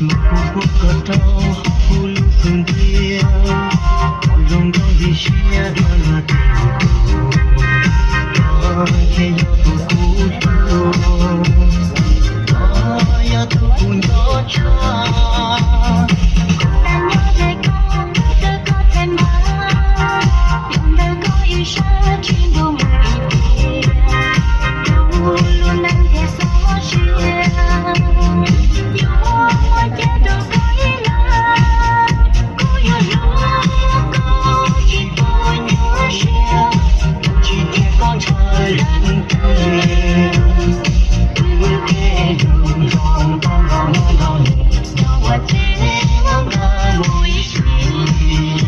Mus kuv pub koj rau hauv kuv lub xub ntiag, ua zoo nkauj ntxim siab dua luag tes tus, koj thiaj yog tus kuv hlub, koj yog tus kuv nco tshaj.